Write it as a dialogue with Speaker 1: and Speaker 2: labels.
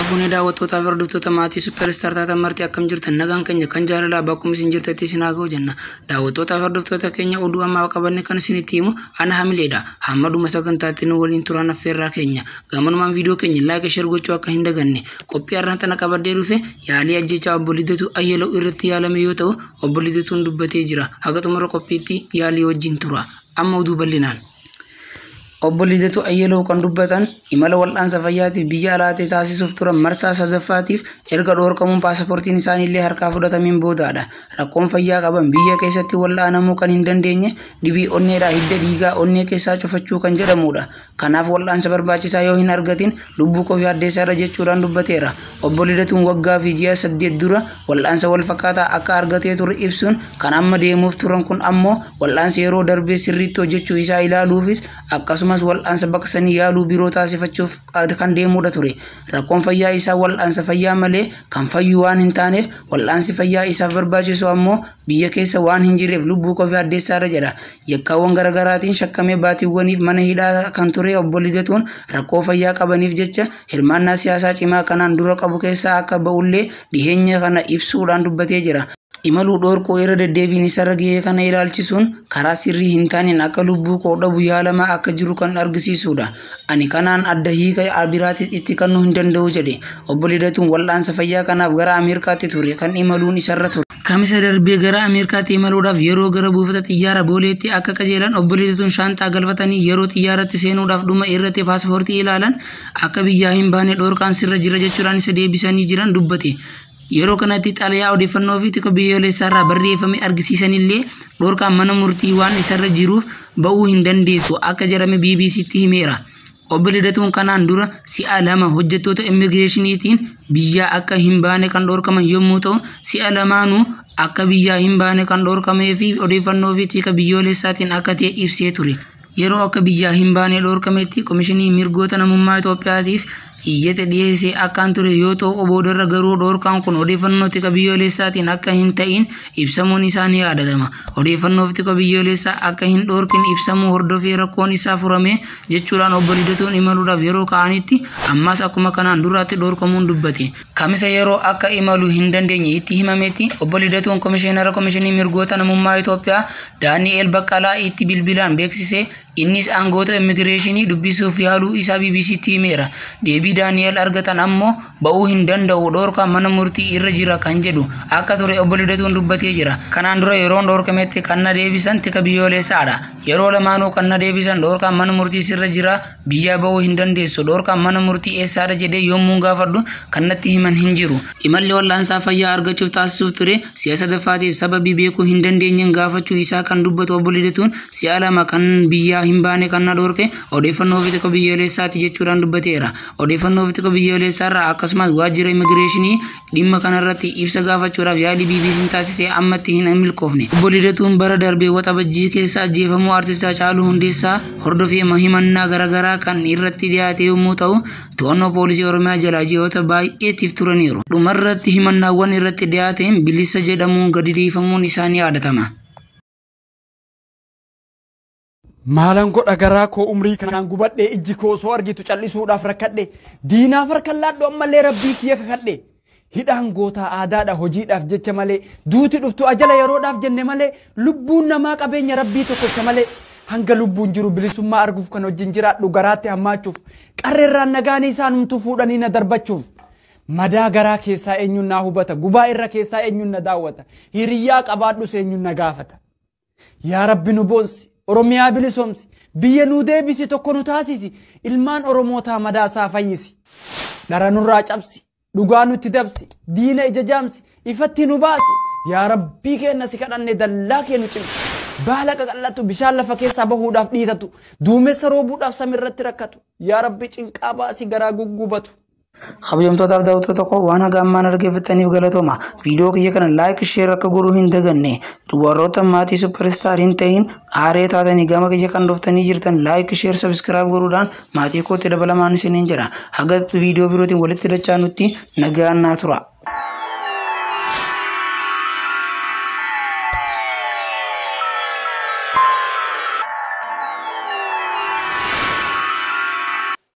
Speaker 1: Harka fuunee daawwattootaa fi hordoftoota maatii Superstar taatan marti akkam jirtan? Nagaan keenya kan jaalalaa bakkuma isin jirtanitti isin haa ga'u jenna. Daawwattootaa fi hordoftoota keenya, oduu ammaa qabanne kan isinitti himu ana Hamileedha. Hamma dhuma sagantaatti nu waliin turan affeerraa keenya. Gamanumaan viidiyoo keenya like, share gochuu akka hin daganne. Qophii har'aan tana qabadhee dhufe yaalii ajjechaa obbo Lidatuu Ayyalaw irratti yaalame yoo ta'u, obbo Lidatuun dubbatee jira. Haga xumura qophiitti yaalii wajjin tura. Amma oduu bal'inaan. Obbo Lidatuu Ayyalaw kan dubbatan imala wal'aansa fayyaatiif biyya alaatti taasisuuf turan marsaa sadaffaatiif erga dhoorkamuun paasapoortiin isaaniillee harkaa fudhatameen boodaadha. Rakkoon fayyaa qaban biyya keessatti wal'aanamuu kan hin dandeenye dhibii onneedhaa hidda dhiigaa onnee keessaa cufachuu kan jedhamudha. Kanaaf wal'aansa barbaachisaa yoo hin argatin lubbuu koo yaaddeessaadha jechuudhaan dubbateera. Obbo Lidatuun waggaa fi ji'a 8 dura wal'aansa wal fakkaataa akka argatee ture ibsuun, kan amma deemuuf turan kun ammoo wal'aansa yeroo darbee sirriitti hojjechuu isaa ilaaluufis akkasumas wal'aansa baqsanii yaaluu biroo taasifachuuf kan deemudha ture. Rakkoon fayyaa isaa wal'aansa fayyaa malee kan fayyu waan hin taaneef, wal'aansi fayyaa isaaf barbaachisu ammoo biyya keessa waan hin jirreef lubbuu koo yaaddeessaadha jedha. Yakkaawwan garaagaraatiin shakkamee baatiiwwaniif mana hidhaa kan ture obbo Lidatuun rakkoo fayyaa qabaniif jecha hirmaannaa siyaasaa cimaa kanaan dura qabu keessaa akka ba'ullee dhiheenya kana ibsuudhaan dubbatee jira. Imaluu dhoorkoo irra deddeebiin isarra gahee kana ilaalchisuun karaa sirrii hin taaneen akka lubbuu koo dhabu yaalamaa akka jiru kan argisiisudha. Ani kanaan adda hiika biraatti itti kennuu hin danda'u jedhe. Obbo Lidatuun wal'aansa fayyaa kanaaf gara Ameerikaatti ture kan imaluun isarra ture. Kamisa darbee gara Ameerikaatti imaluudhaaf yeroo gara buufata xiyyaara Booleetti akka qajeelan, obbo Lidatuun shaanxaa galfatanii yeroo xiyyaarratti seenuudhaaf dhuma irratti paaspoortii ilaalan akka biyyaa hin baane dhoorkaan sirra jira jechuudhaan isa deebisanii jiran dubbate. Yeroo kanatti xalayaa odeeffannoo fi tika biyyoolessaarraa barreeffame argisiisanillee dhoorkaan mana murtii waan isarra jiruuf ba'uu hin dandeessu akka jedhame BBCtti himeera. Obbo Lidatuun kanaan dura si'a lama hojjettoota immigireeshiniitiin biyyaa akka hin baane kan dhoorkaman yommuu ta'u, si'a lamaanuu akka biyyaa hin baane kan dhoorkamee fi odeeffannoo fi tika biyyoolessaatiin akka ta'e ibsee ture. Yeroo akka biyyaa hin baane dhoorkametti Komishinii Mirgoota Namummaa Itoophiyaatiif iyyata dhiyeessee akkaan ture yoo ta'u, boodarra garuu dhoorkaan kun odeeffannoo tika biyyoolessaatiin akka hin ta'in ibsamuun isaa ni yaadatama. Odeeffannoo tika biyyoolessaa akka hin dhoorkin ibsamuu hordofee rakkoon isaa furame jechuudhaan obbo Lidatuun imaluudhaaf yeroo ka'anitti ammas akkuma kanaan duraatti dhoorkamuun dubbate. Kamisa yeroo akka imaluu hin dandeenye itti himametti obbo Lidatuun Komishinara Komishinii Mirgoota Namummaa Itoophiyaa Daani'eel Baqqalaa itti bilbilaan beeksisee, innis aangoota immigireeshinii dubbisuuf yaaluu isaa BBCtti himeera. Deebii Daani'eel argatan ammoo ba'uu hin danda'u, dhoorkaan mana murtii irra jira kan jedhu akka ture obbo Lidatuun dubbatee jira. Kanaan dura yeroon dhoorkametti kan na deebisan tika biyyoolessaadha. Yeroo lamaanuu kan na deebisan dhoorkaan mana murtii sirra jira, biyyaa ba'uu hin dandeessu. Dhoorkaan mana murtii eessaadha jedhee yommuu gaafadhu kan natti himan hin jiru. Imalli wal'aansaa fayyaa argachuuf taasisuuf ture si'a sadaffaatiif sababii beekuu hin dandeenyeen gaafachuu isaa kan dubbatu obbo Lidatuun, si'a lama kan biyyaa hin baane kan na dhoorke odeeffannoo fi tika biyyoolessaati jechuudhaan dubbateera. Odeeffannoo fi tika biyyoolessaarraa akkasumas waajjira immigireeshinii dhimma kanarratti ibsa gaafachuudhaaf yaalii BBC'n taasisee ammatti hin milkoofne. Obbo Lidatuun bara darbee Waxabajjii keessa ajjeefamuu artist Haacaaluu Hundeessaa hordofee himannaa garaagaraa kan irratti dhiyaate yommuu ta'u, to'annoo poolisii Oromiyaa jala ji'oota baay'eetiif turaniiru. Dhumarratti himannaawwan irratti dhiyaateen bilisa jedhamuun gadi dhiifamuun isaanii yaadatama.
Speaker 2: Maalan godha garaa koo, umrii kanaan gubadhe, ijji koo osoo argitu callisuudhaaf rakkadhe, diinaaf harka laadhu ammallee rabbii kiyya kakadhe. Hidhaan gootaa aadaadha hojiidhaaf jecha malee, duuti dhuftu ajala yeroodhaaf jenne malee, lubbuun namaa qabeenya rabbii tokkocha malee, hanga lubbuun jiru bilisummaa arguuf kan wajjin jiraadhu garaatti hammaachuuf, qarreerraan nagaanii isaanumtuu fuudhanii na darbachuuf. Madaa garaa keessaa eenyuun naa hubata? Gubaa irra keessaa eenyuun na daawwata? Hiriyyaa qabaadhus eenyuun na gaafata? Yaa Rabbi nu boonsi, Oromiyaa bilisoomsi, biyya nu deebisi, tokko nu taasisi, ilmaan Oromootaa madaasaa fayyisi. Dhara nurraa cabsi, dhugaa nutti dabsi, diina ija jaamsi, ifatti nu baasi. Yaa Rabbii keenna si kadhanne, dallaa kee nu cimsi. Baala qaqallatu, bishaan lafa keessaa bahuudhaaf dhiitatu, duumessa roobuudhaaf samiirratti rakkatu. Yaa Rabbi cinqaa baasi garaa guggubatu.
Speaker 1: Kabajamtootaaf daawwattoota koo, waan haga ammaan dhaggeeffattaniif galatooma. Viidiyoo kiyya kana like, share akka godhuu hin daganne. Warroota maatii Superstar hin ta'in aaree taatanii gama kiyya kan dhuftanii jirtan, like, share, subscribe godhuudhaan maatii kootti dabalamaan isiniin jedha. Haga viidiyoo birootiin walitti dachaanutti nagaan naa tura.